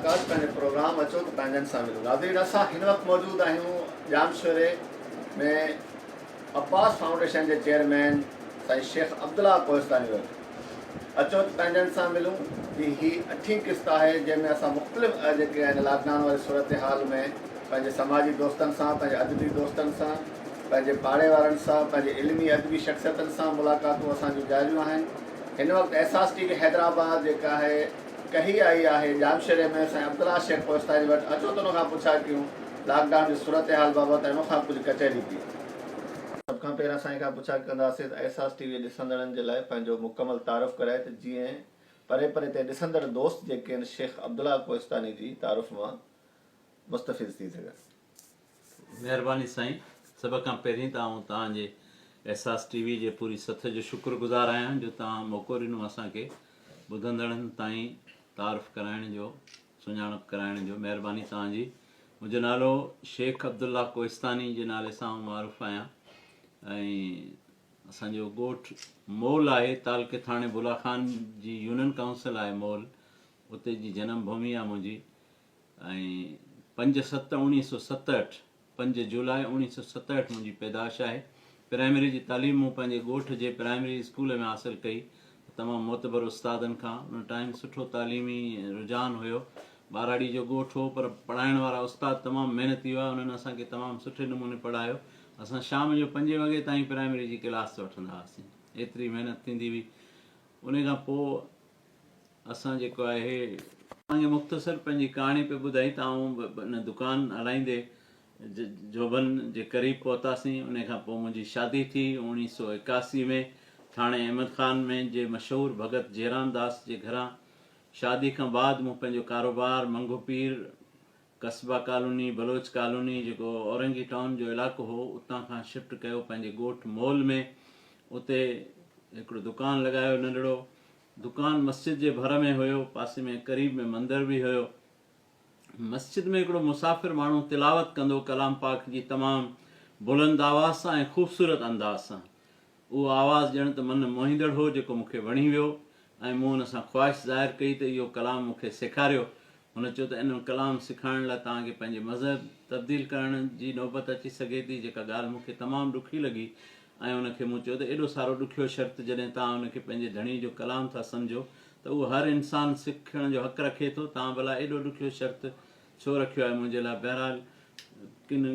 ملاقات پنهنجي پروگرام اچو ته پنهنجن سان ملون. ناظرين اسان هن وقت موجود آهيون ڄامشوري ۾ عباس فائونڊيشن جي چيئرمين سائين شيخ عبدالله ڪوهستاني وٽ. اچو ته پنهنجن سان ملون جي هي اٺين قسط آهي جنهن ۾ اسان مختلف جيڪي آهن لاڪ ڊائون واري صورتحال ۾ پنهنجي سماجي دوستن سان پنهنجي ادبي دوستن سان پنهنجي پاڙي وارن سان پنهنجي علمي ادبي شخصيتن سان ملاقاتون اسان جون جاريون آهن. هن وقت احساس ٽي وي حيدرآباد جيڪا آهي ڪهي آئي آهي ڄامشوري ۾ سائين عبدالله شيخ ڪوهستاني وٽ اچو ته ان کان پڇا ڪيون لاڪ ڊائون جي صورتحال بابت ۽ ان کان ڪجهه ڪچهري ڪيون. سڀ کان پهريان سائين کان پڇا ڪنداسين ته احساس ٽي وي ڏسندڙن جي لاء پنهنجو مڪمل تعارف ڪرائي ته جيئن پري پري تائين ڏسندڙ دوست جيڪي آهن شيخ عبدالله ڪوهستاني جي تعارف مان مستفيض ٿي سگهن. مهرباني سائين سڀ کان پهرين ته آئون توهان جي احساس ٽي وي جي پوري سٿ جو شڪر گذار آهيان جو توهان موقعو ڏنو اسان کي ٻڌندڙن تائين تعارف ڪرائڻ جو سڃاڻپ ڪرائڻ جو مهرباني توهان جي منهنجو نالو شيخ عبدالله ڪوهستاني جي نالي سان آئون معروف آهيان ۽ اسان جو ڳوٺ مول آهي تعلقي ٿاڻي بولا خان جي يونين ڪائونسل آهي مول اتي جي جنم ڀومي آهي منهنجي ۽ پنج ست اوڻيهه سو ستهٺ، پنج جولاء اوڻيهه سو ستهٺ منهنجي پيدائش آهي. پرائمري جي تعليم مون پنهنجي ڳوٺ جي پرائمري اسڪول ۾ حاصل ڪئي تمام معتبر استادن کان. ان ٽائيم سٺو تعليمي رجحان هيو. ٻهراڙي جو ڳوٺ هو پر پڙهائڻ وارا استاد تمام محنتي هئا. انهن اسان کي تمام سٺي نموني پڙهايو. اسان شام جو پنجين وڳي تائين پرائمري جي ڪلاس وٺندا هئاسين. ايتري محنت ٿيندي هئي. انهي کان پوء اسان جيڪو آهي. توهان کي مختصر پنهنجي ڪهاڻي پئي ٻڌائي ته آئون ان دڪان هلائيندي جوڀن جي قريب پهتاسين انهي کان پوء منهنجي شادي ٿي اوڻيهه سو 81 ۾ ٿاڻي احمد خان ۾ جي مشهور ڀڳت جيرام داس جي گهران شادي کان بعد مون پنهنجو ڪاروبار منگهو پير قصبه ڪالوني بلوچ ڪالوني جيڪو اورنگي ٽائون جو علائقو هو اتان کان شفٽ ڪيو پنهنجي ڳوٺ مول ۾ اتي هڪڙو دڪان لڳايو ننڍڙو دڪان مسجد جي ڀر ۾ هيو، پاسي ۾ قريب ۾ مندر به هيو. مسجد ۾ هڪڙو مسافر ماڻهو تلاوت ڪندو ڪلام پاڪ جي تمام بلند آواز سان ۽ خوبصورت انداز سان. اهو آواز ڄڻ ته من موهيندڙ هو جيڪو مون کي وڻي ويو ۽ مون ان سان خواهش ظاهر ڪئي ته اهو ڪلام مون کي سيکاريو. هن چيو ته ان ڪلام سکائڻ لاء توهان کي پنهنجي مذهب تبديل ڪرڻ جي نوبت اچي سگهي ٿي جيڪا ڳالهه مون کي تمام ڏکي لڳي ۽ ان کي مون چيو ته ايڏو سارو ڏکيو شرط جڏهن توهان ان کي پنهنجي ڌڻي جو ڪلام ٿا سمجهو ته اهو هر انسان سکڻ جو حق رکي ٿو توهان ڀلا ايڏو ڏکيو شرط ڇو رکيو آهي منهنجي لاء بهرحال ڪن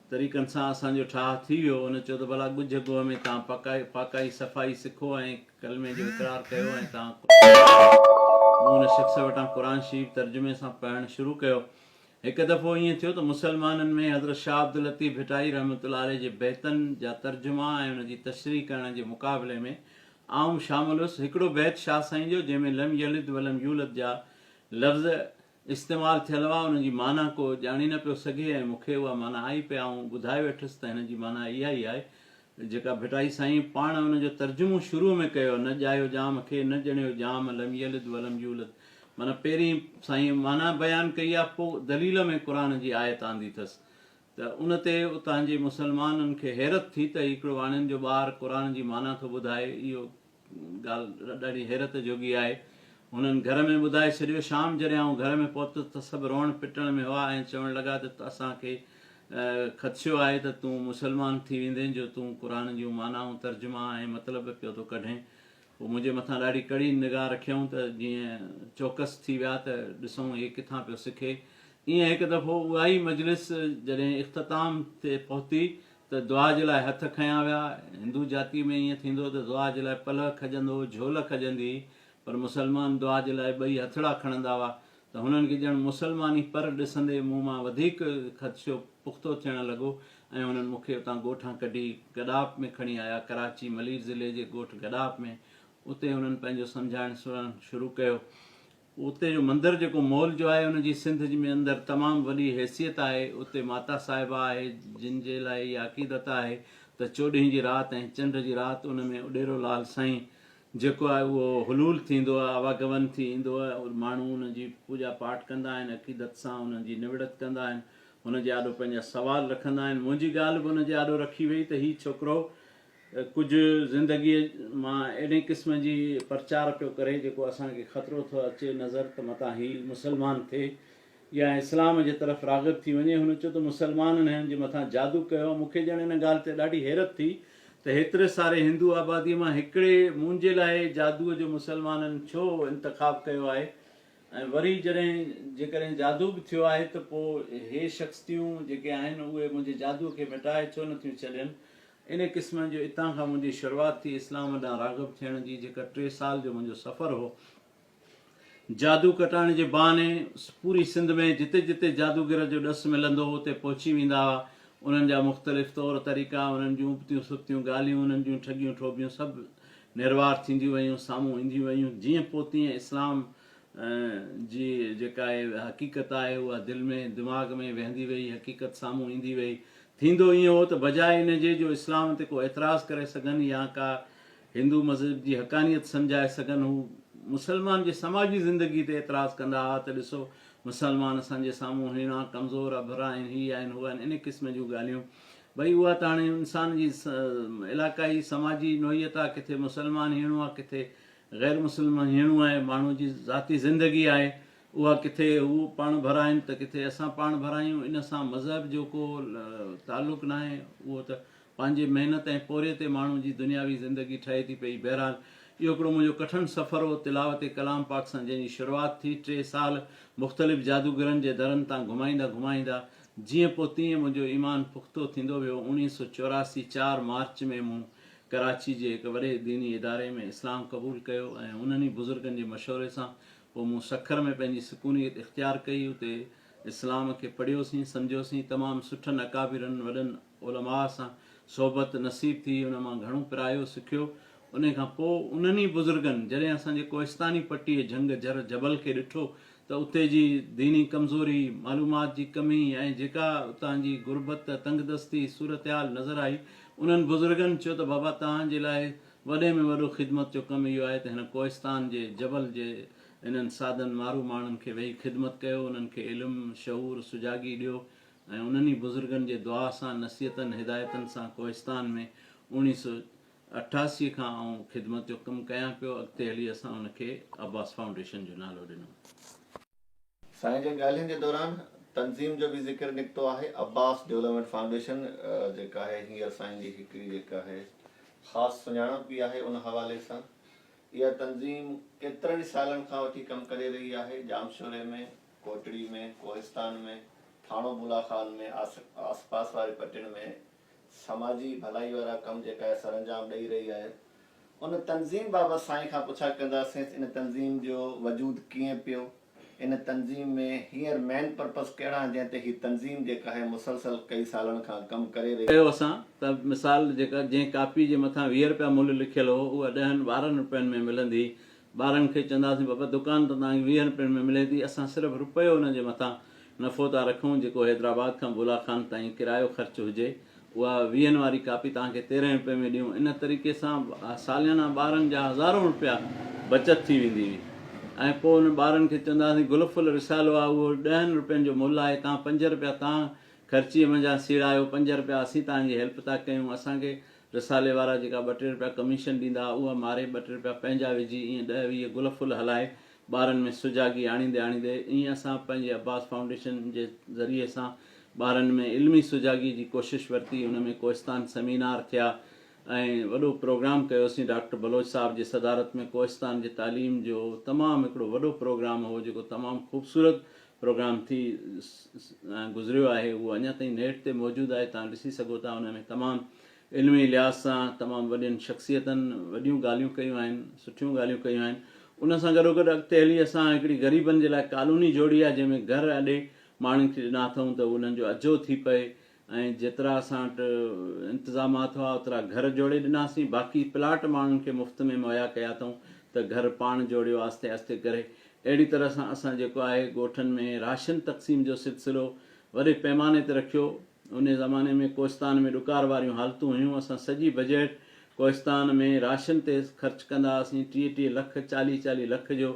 طريقن سان اسان جو ٺاهه ٿي ويو هن چيو ته ڀلا ڳجهه ڳوهه ۾ توهان پڪائي پاڪائي صفائي سکو ۽ ڪلمي جو اقرار ڪيو ۽ توهان مون ان شخص وٽان قرآن شريف ترجمي سان پڙهڻ شروع ڪيو هڪ دفعو ائين ٿيو ته مسلمانن ۾ حضرت شاهه عبداللطيف ڀٽائي رحمة الله عليه جي بيتن جا ترجما ۽ ان جي تشريح ڪرڻ جي مقابلي ۾ آئون شامل هيس. هڪڙو بيت شاهه سائين جو جنهن ۾ لم يلد ولم يولد جا لفظ استعمال ٿيل هئا ان جي معنيٰ ڪو ڄاڻي نه پيو سگهي ۽ مون کي اها معنيٰ آئي پئي آئون ٻڌائي ويٺس ته هن جي معنيٰ اها ئي آهي جيڪا ڀٽائي سائين پاڻ ان جو ترجمو شروع ۾ ڪيو، نه ڄايو ڄام کي، نه ڄڻيو ڄام، لم يلد ولم يولد معنيٰ پهرين سائين معنيٰ بيان ڪئي آ پوء دليل ۾ قرآن جي آيت آندي ٿس ته ان تي اتان جي مسلمانن کي حيرت ٿي ته هي هڪڙو واڻين جو ٻار قرآن جي معنيٰ ٿو ٻڌائي اهو ڳالهه ڏاڍي حيرت جوڳي آهي. هنن گهر ۾ ٻڌائي ڇڏيو. شام جڏهن آئون گهر ۾ پهتس ته سڀ روئڻ پٽڻ ۾ هئا ۽ چوڻ لڳا ته اسان کي خدشو آهي ته تون مسلمان ٿي ويندين جو تون قرآن جون معنائون، ترجما ۽ مطلب پيو ٿو ڪڍين. پوء منهنجي مٿان ڏاڍي ڪڙي نگاهه رکيائون ته جيئن چوڪس ٿي ويا ته ڏسون هي ڪٿان پيو سکي. ايئن هڪ دفعو اها ئي مجلس جڏهن اختتام تي پهتي ته دعا جي لاء هٿ کنيا ويا. هندو جاتيء ۾ ائين ٿيندو ته دعا جي لاء پلئه کڄندو هو، جهول کڄندي هئي، پر مسلمان دعا جي لاء ٻئي هٿڙا کڻندا هئا ته هنن کي ڄڻ مسلماني پر ڏسندي مون مان وڌيڪ خدشو پختو ٿيڻ لڳو ۽ هنن مون کي اتان ڳوٺان ڪڍي گڏاپ ۾ کڻي آيا، ڪراچي، ملير ضلعي جي ڳوٺ گڏاپ ۾، اتي هنن پنهنجو سمجهائڻ سڻائڻ شروع ڪيو. اتي جو مندر جيڪو مول جو آهي ان جي سنڌ ۾ اندر تمام وڏي حيثيت آهي اتي ماتا صاحبه آهي جن جي لاء اها عقيدت آهي ته چوڏهين جي رات ۽ چنڊ جي رات ان ۾ اڏيرو لال سائين جيڪو آهي اهو حلول ٿيندو آهي آواگون ٿي ايندو آهي ماڻهو ان جي پوڄا پاٺ ڪندا آهن عقيدت سان ان جي نوڙت ڪندا آهن ان جي آڏو پنهنجا سوال رکندا آهن منهنجي ڳالهه به ان جي آڏو رکي وئي ته هي ڇوڪرو ڪجهه زندگيء مان اهڙي قسم جي پرچار پيو ڪري جيڪو اسان کي خطرو ٿو اچي نظر ته متان هي مسلمان ٿئي. يا اسلام جي طرف راغب ٿي وڃي. هن چيو ته مسلمانن هنن جي مٿان جادو ڪيو آهي. مون کي ڄڻ ان ڳالهه تي ڏاڍي حيرت ٿي ته هيتري ساري هندو آباديء مان هڪڙي منهنجي لاء جادوء جو مسلمانن ڇو انتخاب ڪيو آهي ۽ وري جڏهن جيڪڏهن جادو به ٿيو آهي ته پوء هي شخصتيون جيڪي آهن اهي منهنجي جادوء کي مٽائي ڇو نٿيون ڇڏين. ان قسم جو اتان کان منهنجي شروعات ٿي اسلام ڏانهن راغب ٿيڻ جي جيڪا ٽي سال جو منهنجو سفر هو. جادو ڪٽائڻ جي بهاني پوري سنڌ ۾ جتي جتي جادوگر جو ڏس ملندو هو اتي پهچي ويندا هئا. انهن جا مختلف طور طريقا، انهن جون ابتيون سبتيون ڳالهيون، انهن جون ٺڳيون ٺوٻيون سڀ نروار ٿينديون ويون، سامهون اينديون ويون. جيئن پوء تيئن اسلام جي جيڪا حقيقت آهي اها دل ۾ دماغ ۾ ويهندي ويئي، حقيقت سامهون ايندي ويئي. ٿيندو ائين هو ته بجاء ان جي جو اسلام تي ڪو اعتراض ڪري سگهن يا ڪا هندو مذهب جي حقانيت سمجهائي سگهن، هو مسلمان جي سماجي زندگي تي اعتراض ڪندا هئا ته ڏسو مسلمان اسان جي سامهون هيڻا، ڪمزور، اڀرا آهن، هي آهن، هو آهن، ان قسم جون ڳالهيون. ڀئي اها ته هاڻي انسان جي علاقائي سماجي نوعيت آهي، ڪٿي مسلمان هيڻو آهي، ڪٿي غير مسلمان هيڻو آهي، ماڻهو جي ذاتي زندگي آهي، اها ڪٿي هو پاڻ ڀرا آهن ته ڪٿي اسان پاڻ ڀرا آهيون، ان سان مذهب جو ڪو تعلق ناهي، اهو ته پنهنجي محنت ۽ پورهيي تي ماڻهو جي دنياوي زندگي ٺهي ٿي پئي. بهرحال اهو هڪڙو منهنجو ڪٺن سفر هو تلاوت ڪلام پاڪ سان جنهن جي شروعات ٿي ٽي سال مختلف جادوگرن جي درن تان گهمائيندا گهمائيندا جيئن پوء تيئن منهنجو ايمان پختو ٿيندو ويو. 1984 چار مارچ ۾ مون ڪراچي جي هڪ وڏي ديني اداري ۾ اسلام قبول ڪيو ۽ انهن ئي بزرگن جي مشوري سان پوء مون سکر ۾ پنهنجي سڪونيت اختيار ڪئي اتي اسلام کي پڙهيوسين سمجهيوسين تمام سٺن اڪابرن وڏن علماء سان صحبت نصيب ٿي، ان مان گهڻو پرايو، سکيو. انهي کان پوء انهن ئي بزرگن جڏهن اسان جي ڪوهستاني پٽيء جهنگ جر جبل کي ڏٺو ته اتي جي ديني ڪمزوري، معلومات جي ڪمي ۽ جيڪا اتان جي غربت، تنگدستي صورتحال نظر آئي، انهن بزرگن چيو ته بابا توهان جي لاء وڏي ۾ وڏو خدمت جو ڪم اهو آهي ته هن ڪوهستان جي جبل جي انهن سادن مارو ماڻهن کي ويهي خدمت ڪيو، انهن کي علم، شعور، سجاڳي ڏيو ۽ انهن ئي بزرگن جي دعا سان نصيحتن هدايتن سان ڪوهستان ۾ 1988 کان آئون خدمت جو ڪم ڪيان پيو اڳتي هلي اسان ان کي عباس فائونڊيشن جو نالو ڏنو. سائين جن ڳالهين جي دوران تنظيم جو به ذڪر نڪتو آهي عباس ڊولپمينٽ فائونڊيشن جيڪا آهي هينئر سائين جي هڪڙي جيڪا آهي خاص سڃاڻپ به آهي ان حوالي سان اها تنظيم ڪيترن ئي سالن کان وٺي ڪم ڪري رهي آهي ڄامشوري ۾ ڪوٽڙي ۾، ڪوهستان ۾، ٿاڻو بولا خان ۾ آس پاس واري پٽين ۾ سماجي ڀلائي وارا ڪم جيڪا آهي سرانجام ڏئي رهي آهي. ان تنظيم بابت سائين کان پڇا ڪنداسين ان تنظيم جو وجود ڪيئن پيو، ان تنظيم ۾ هينئر مين پرپز ڪهڙا آهن جنهن تي هي تنظيم جيڪا آهي مسلسل ڪئي سالن کان ڪم ڪري رهي. ڪيو اسان ته مثال جيڪا جنهن ڪاپي جي مٿان 20 رپيا ملهه لکيل هو اها ڏهن ٻارهن رپين ۾ ملندي هئي ٻارن کي چونداسين بابا دڪان تان توهان کي ويهن رپين ۾ ملي ٿي اسان صرف رپيو ان جي مٿان نفعو ٿا رکون جيڪو حيدرآباد کان بولا خان تائين ڪرايو خرچ هجي اها ويهن واري ڪاپي توهان کي تيرهين رپئي ۾ ڏيون ان طريقي سان ساليانه ٻارن جا هزارون رپيا بچت ٿي ويندي هئي ۽ پوء ان ٻارن کي چونداسين گل ڦل رسالو آهي اهو ڏهن رپين جو ملهه آهي توهان پنج رپيا توهان خرچيء منجهان سيڙايو پنج رپيا اسين توهان جي هيلپ ٿا ڪيون اسان کي رسالي وارا جيڪا ٻه ٽي رپيا ڪميشن ڏيندا ها، اها ماري ٻه ٽي رپيا پنهنجا وجهي ائين ڏهه 20 گل ڦل هلائي ٻارن ۾ سجاڳي آڻيندي آڻيندي ائين اسان پنهنجي عباس فائونڊيشن جي ذريعي سان ٻارن ۾ علمي سجاڳي جي ڪوشش ورتي ان ۾ ڪوهستان سيمينار ٿيا ۽ وڏو پروگرام ڪيوسين ڊاڪٽر بلوچ صاحب جي صدارت ۾ ڪوهستان جي تعليم جو تمام هڪڙو وڏو پروگرام هو جيڪو تمام خوبصورت پروگرام ٿي گذريو آهي اهو اڃا تائين نيٽ تي موجود آهي توهان ڏسي سگهو ٿا ان ۾ تمام علمي لحاظ سان تمام وڏين شخصيتن وڏيون ڳالهيون ڪيون آهن سٺيون ڳالهيون ڪيون آهن ان سان گڏو گڏ اڳتي هلي اسان هڪڙي غريبن جي لاء ڪالوني جوڙي آهي جنهن ۾ گهر اڏي ماڻهن کي ڏنا اٿئون ته انهن جو اجهو ٿي پئي ۽ جيترا اسان وٽ انتظامات هئا اوترا گهر جوڙي ڏناسين باقي پلاٽ ماڻهن کي مفت ۾ مهيا ڪيا اٿئون ته گهر پاڻ جوڙيو آهستي آهستي ڪري اهڙي طرح سان اسان جيڪو آهي ڳوٺن ۾ راشن تقسيم جو سلسلو وڏي پيماني تي رکيو انهي زماني ۾ ڪوهستان ۾ ڏڪار واريون حالتون هيون اسان سڄي بجيٽ ڪوهستان ۾ راشن تي خرچ ڪندا هئاسين 30 30 لک 40 40 لک جو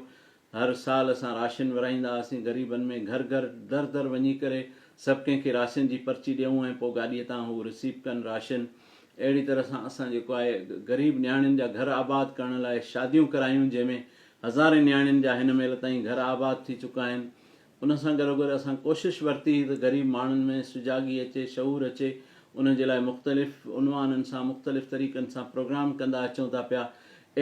هر سال اسان راشن ورهائيندا هئاسين غريبن ۾ گهر گهر در در وڃي ڪري سڀ ڪنهن کي راشن جي پرچي ڏيون ۽ پوء گاڏيء تان هو رسيو ڪن راشن اهڙي طرح سان اسان جيڪو آهي غريب نياڻين جا گهر آباد ڪرڻ لاء شاديون ڪرايون جنهن ۾ هزارين نياڻين جا هن مهل تائين گهر آباد ٿي چڪا آهن. ان سان گڏوگڏ اسان ڪوشش ورتي ته غريب ماڻهن ۾ سجاڳي اچي، شعور اچي، ان جي لاء مختلف عنوانن سان مختلف طريقن سان پروگرام ڪندا اچون ٿا پيا.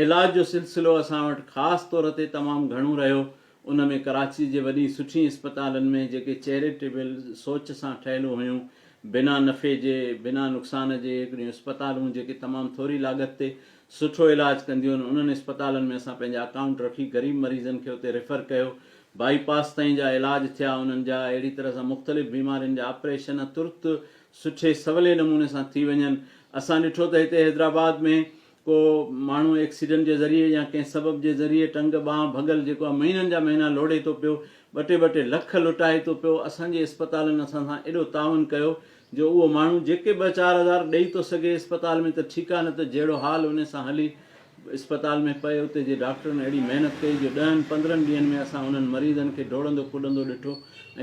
علاج جو سلسلو اسان وٽ خاص طور تي تمام گهڻو رهيو. ان ۾ ڪراچي جي وڏين سٺين اسپتالن ۾ جيڪي چيريٽيبل سوچ سان ٺهيل هيون، بنا نفعي جي، بنا نقصان جي هڪڙيون اسپتالون جيڪي تمام ٿوري لاڳت تي سٺو علاج ڪنديون آهن، انهن اسپتالن ۾ اسان پنهنجا اڪائونٽ رکي غريب مريضن کي اتي ريفر ڪيو. بائي پاس تائين جا علاج ٿيا انهن جا، اهڙي طرح سان مختلف بيمارين جا آپريشن ترت سٺي سولي نموني سان ٿي وڃن. اسان ڏٺو ته هتي حيدرآباد ۾ ڪو ماڻهو ايڪسيڊنٽ جي ذريعي يا ڪنهن سبب جي ذريعي ٽنگ ٻانهن ڀڳل جيڪو آهي مهينن جا مهينا لوڙهي ٿو پيو، ٻه ٽي ٻه ٽي لک لٽائي ٿو پيو، اسان جي اسپتالن اسان سان ايڏو تعاون ڪيو جو اهو ماڻهو جيڪي ٻه 4000 ڏئي ٿو سگهي اسپتال ۾ ته ٺيڪ آهي نه ته جهڙو حال انهي سان هلي اسپتال ۾ پئي اتي جي ڊاڪٽرن اهڙي محنت ڪئي جو ڏهن 15 ڏينهن ۾ اسان انهن مريضن کي ڊوڙندو ڪڏندو ڏٺو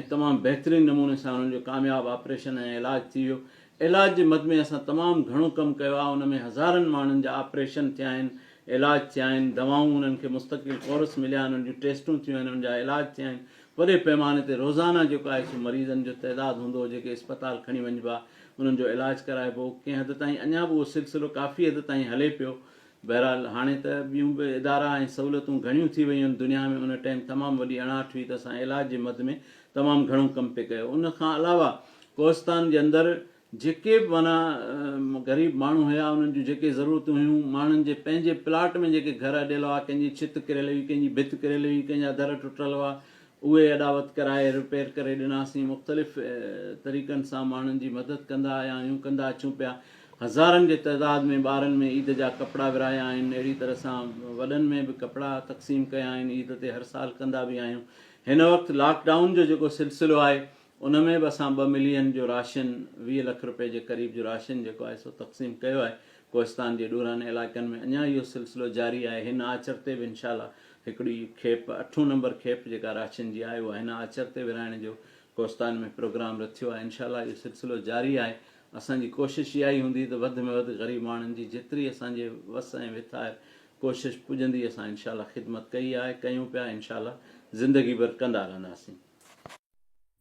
۽ تمام بهترين نموني سان انهن جو ڪامياب آپريشن ۽ علاج ٿي ويو. علاج جي مد ۾ اسان تمام گهڻو ڪم ڪيو آهي ان ۾ هزارن ماڻهن جا آپريشن ٿيا آهن، علاج ٿيا آهن، دوائون انهن کي مستقل ڪورس مليا آهن، انهن جون ٽيسٽون ٿيون آهن، انهن جا علاج ٿيا آهن، وڏي پيماني تي روزانه جيڪو آهي سو مريضن جو تعداد هوندو هو جيڪي اسپتال کڻي وڃبا انهن جو علاج ڪرائبو ڪنهن حد تائين اڃا به اهو سلسلو ڪافي حد تائين هلي پيو بهرحال هاڻي ته ٻيون به ادارا ۽ سهولتون گهڻيون ٿي ويون آهن دنيا ۾ ان ٽائيم تمام وڏي اڻاٺ هئي ته اسان علاج جي مد ۾ تمام گهڻو ڪم پئي ڪيو ان کان علاوه ڪوهستان جي اندر جيڪي به معنيٰ غريب ماڻهو هيا انهن جون جيڪي ضرورتون هيون ماڻهن جي پنهنجي پلاٽ ۾ جيڪي گهر اڏيل هئا ڪنهن جي ڇت ڪريل هئي ڪنهن جي ڀت ڪريل هئي ڪنهن جا در ٽٽل هئا اهي اڏاوت ڪرائي رپيئر ڪري ڏناسين مختلف طريقن سان ماڻهن جي مدد ڪندا آيا آهيون ڪندا اچون پيا هزارن جي تعداد ۾ ٻارن ۾ عيد جا ڪپڙا ورهايا آهن اهڙي طرح سان وڏن ۾ به ڪپڙا تقسيم ڪيا آهن عيد تي هر سال ڪندا به آهيون هن وقت لاڪ ڊائون جو جيڪو سلسلو آهي ان ۾ به اسان ٻه ملين جو راشن 20 لک روپيه جي قريب جو راشن جيڪو آهي سو تقسيم ڪيو آهي ڪوهستان جي ڏورانهن علائقن ۾ اڃا اهو سلسلو جاري آهي هن آچر تي به انشاء الله هڪڙي کيپ اٺون نمبر کيپ جيڪا راشن جي آهي اها هن آچر تي ورهائڻ جو ڪوهستان ۾ پروگرام رٿيو آهي انشاء الله اهو سلسلو جاري آهي اسان جي ڪوشش اها ئي هوندي ته وڌ ۾ وڌ غريب ماڻهن جي جيتري اسان جي وس ۽ وت آهر ڪوشش پڄندي اسان انشاء الله خدمت ڪئي آهي ڪيون پيا انشاء الله زندگي ڀر ڪندا رهنداسين.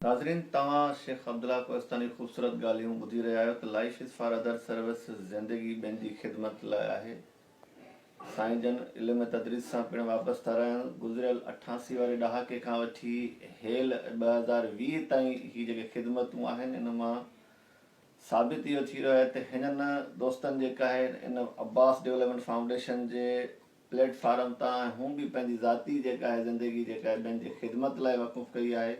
ناظرين توهان شيخ عبدالله ڪوهستاني خوبصورت ڳالهيون ٻڌي رهيا آهيو ته life is for other service زندگي ٻين جي خدمت لاء آهي سائين جن علم تدريس سان پڻ وابسته رهيا آهن گذريل 88 واري ڏهاڪي کان وٺي هيل 2020 تائين هي جيڪي خدمتون آهن ان مان ثابت اهو ٿي رهيو آهي ته هنن دوستن جيڪا آهي ان عباس ڊولپمينٽ فائونڊيشن جي پليٽ فارم تان ۽ هون به پنهنجي ذاتي جيڪا آهي زندگي جيڪا آهي ٻين جي خدمت لاء وقف ڪئي آهي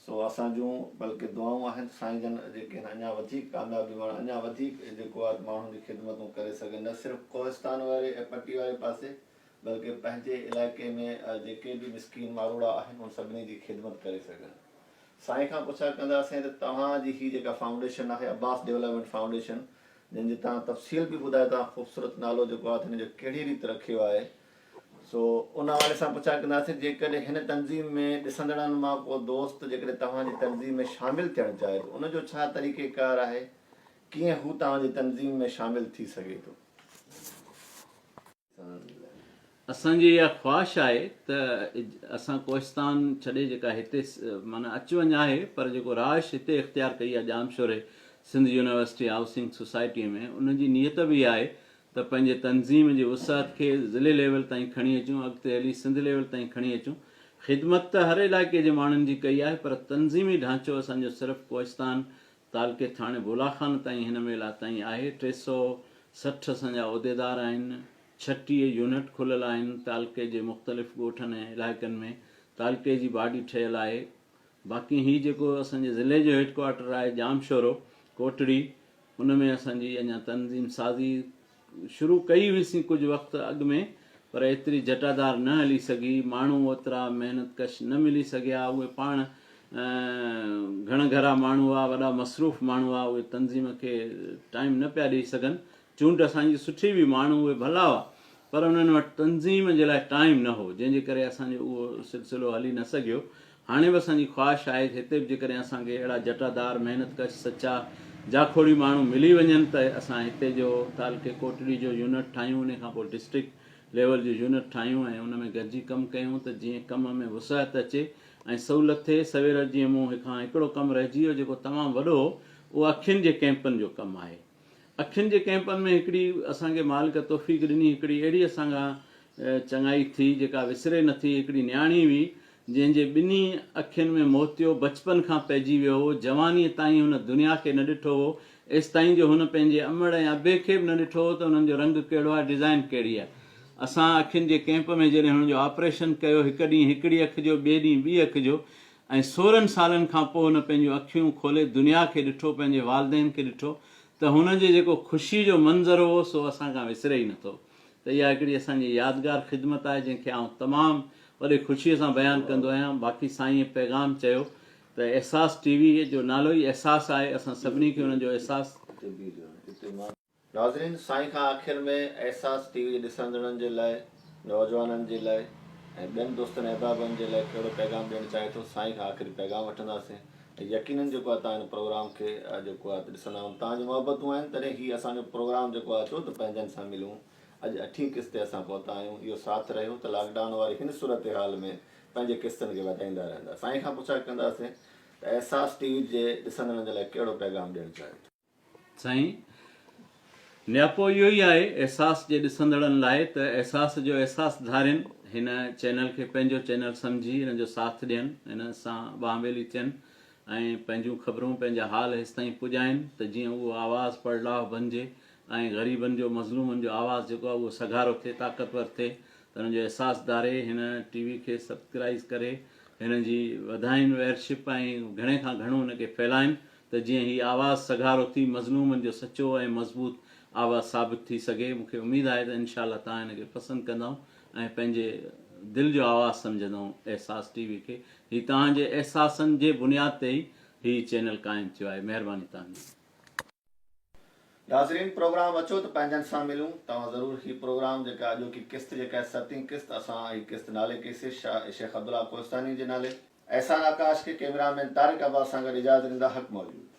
سو اسان جون بلڪه دعائون آهن ته سائين جن جيڪي آهن اڃا وڌيڪ ڪاميابي ماڻن اڃا وڌيڪ جيڪو آهي ماڻهن جي خدمتون ڪري سگهن نه صرف ڪوهستان واري ۽ پٽي واري پاسي بلڪه پنهنجي علائقي ۾ جيڪي به مسڪين ماروئڙا آهن ان سڀني جي خدمت ڪري سگهن. سائين کان پڇا ڪنداسين ته توهان جي هي جيڪا فائونڊيشن آهي عباس ڊولپمينٽ فائونڊيشن جنهن جي توهان تفصيل به ٻڌايو توهان خوبصورت نالو جيڪو آهي هن جو ڪهڙي ريت رکيو آهي سو ان حوالي سان پڇا ڪنداسين جيڪڏهن هن تنظيم ۾ ڏسندڙن مان ڪو دوست جيڪڏهن توهان جي تنظيم ۾ شامل ٿيڻ چاهي ته ان جو ڇا طريقي ڪار آهي ڪيئن هو توهان جي تنظيم ۾ شامل ٿي سگهي ٿو. اسان جي اها خواهش آهي ته اسان ڪوهستان ڇڏي جيڪا هتي معنيٰ اچ وڃ آهي پر جيڪو رهائش هتي اختيار ڪئي آهي ڄامشوري سنڌ يونيورسٽي هائوسنگ سوسائٽيء ۾ ان جي نيت به اها آهي ته پنهنجي تنظيم جي وسعت کي ضلعي ليول تائين کڻي اچون اڳتي هلي سنڌ ليول تائين کڻي اچون خدمت ته هر علائقي جي ماڻهن جي ڪئي آهي پر تنظيمي ڍانچو اسان جو صرف ڪوهستان تعلقي ٿاڻي بولا خان تائين هن مهل تائين آهي، 360 اسان جا عهديدار آهن، 36 يونٽ کليل آهن، تعلقي جي مختلف ڳوٺن ۽ علائقن ۾ تعلقي جي باڊي ٺهيل آهي، باقي هي جيڪو اسان جي ضلعي جو هيڊ ڪوارٽر آهي ڄامشورو، ڪوٽڙي، ان ۾ اسان جي اڃا تنظيم سازي شروع ڪئي هئي سين ڪجهه وقت اڳ ۾ پر ايتري جٽادار نه هلي سگهي، ماڻهو اوترا محنت ڪش نه ملي سگهيا، اهي پاڻ گهڻ گهرا ماڻهو هئا، وڏا مصروف ماڻهو هئا، اهي تنظيم کي ٽائيم نه پيا ڏئي سگهن، چونڊ اسان جي سٺي هئي، ماڻهو اهي ڀلا هئا پر انهن وٽ تنظيم جي لاء ٽائيم نه هو، جنهن جي ڪري اسان جو اهو سلسلو هلي نه سگهيو. هاڻي به اسان جي خواهش آهي ته هتي به جيڪڏهن اسان کي اهڙا جٽادار، محنت ڪش، سچا، جاکوڙي ماڻهو ملي وڃن ته اسان هتي جو تعلقي ڪوٽڙي جو يونٽ ٺاهيون انهي کان پوء ڊسٽرڪٽ ليول جو يونٽ ٺاهيون ۽ ان ۾ گڏجي ڪم ڪيون ته جيئن ڪم ۾ وسعت اچي ۽ سهولت ٿئي. سوير جيئن مون هڪان هڪڙو ڪم رهجي ويو جيڪو تمام وڏو هو، اهو اکين جي ڪئمپن جو ڪم آهي. اکين جي ڪئمپن ۾ هڪڙي اسان کي مالڪ توفيق ڏني، هڪڙي اهڙي اسان کان چڱائي ٿي جيڪا وسري نٿي. هڪڙي نياڻي هئي جنهن جي ٻنهي اکين ۾ موتيو بچپن کان پئجي ويو هو. جوانيء تائين هن دنيا کي نه ڏٺو هو. ايستائين جو هن پنهنجي امڙ ۽ ابي کي به نه ڏٺو هو ته انهن جو رنگ ڪهڙو آهي، ڊزائين ڪهڙي آهي. اسان اکين جي ڪئمپ ۾ جڏهن هن جو آپريشن ڪيو، هڪ ڏينهن هڪڙي اک جو، ٻئي ڏينهن ٻي اک جو ۽ 16 سالن کان پوء هن پنهنجون اکيون کولي دنيا کي ڏٺو، پنهنجي والدين کي ڏٺو ته هن جي جيڪو خوشي جو منظر هو سو اسان کان وسري ئي نٿو. ته اها هڪڙي اسان جي يادگار خدمت آهي جنهن کي آئون تمام وڏي خوشيء سان بيان ڪندو آهيان. باقي سائينء پيغام چيو ته احساس ٽي وي جو نالو ئي احساس آهي اسان سڀني کي ان جو احساس. ناظرين سائين کان آخر ۾ احساس ٽي وي جي ڏسندڙن جي لاء نوجوانن جي لاء ۽ ٻين دوستن احبابن جي لاء ڪهڙو پيغام ڏيڻ چاهي ٿو سائين کان آخري پيغام وٺنداسين ۽ يقينن جيڪو آهي توهان هن پروگرام کي جيڪو آهي ڏسندا آهيو توهان جون محبتون آهن تڏهن هي اسان جو پروگرام جيڪو آهي اچو ته پنهنجن سان ملون اڄ اٺين قسط تي اسان پهتا آهيون اهو ساٿ رهيو ته لاڪ ڊائون واري هن صورتحال ۾ پنهنجي قسطن کي وڌائيندا رهندا سائين کان پڇا ڪنداسين ته احساس ٽي وي جي ڏسندڙن جي لاء ڪهڙو پيغام ڏيڻ چاهي ٿو. سائين نياپو اهو ئي آهي احساس جي ڏسندڙن لاء ته احساس جو احساس ڌارين هن چينل کي پنهنجو چينل سمجهي هن جو ساٿ ڏين هن سان ٻانهن ٻيلي ٿين ۽ پنهنجون خبرون پنهنجا حال هيستائين پڄائين ته جيئن اهو آواز پڙلاء بنجي ۽ غريبن جو مظلومن جو آواز جيڪو آهي اهو سگهارو ٿئي طاقتور ٿئي ته هن جو احساس ڌاري هن ٽي وي کي سبسڪرائيز ڪري هن جي وڌائين ويئرشپ ۽ گهڻي کان گهڻو هن کي ڦهلائين ته جيئن هي آواز سگهارو ٿي مظلومن جو سچو ۽ مضبوط آواز ثابت ٿي سگهي. مون کي اميد آهي ته انشاء الله توهان هن کي پسند ڪندؤ ۽ پنهنجي دل جو آواز سمجهندؤ احساس ٽي وي کي. هي توهان جي احساسن جي بنياد تي ئي هي چينل قائم ٿيو آهي. مهرباني توهان جي. ناظرين پروگرام اچو ته پنهنجن سان ملون توهان ضرور هي پروگرام جيڪا اڄوڪي قسط جيڪا آهي ستين قسط اسان هي قسط نالي ڪئي سي شاهه شيخ عبدالله ڪوهستاني جي نالي. احسان آڪاش کي ڪئميرا مين طارق عباس سان گڏ اجازت ڏيندا حق موجود.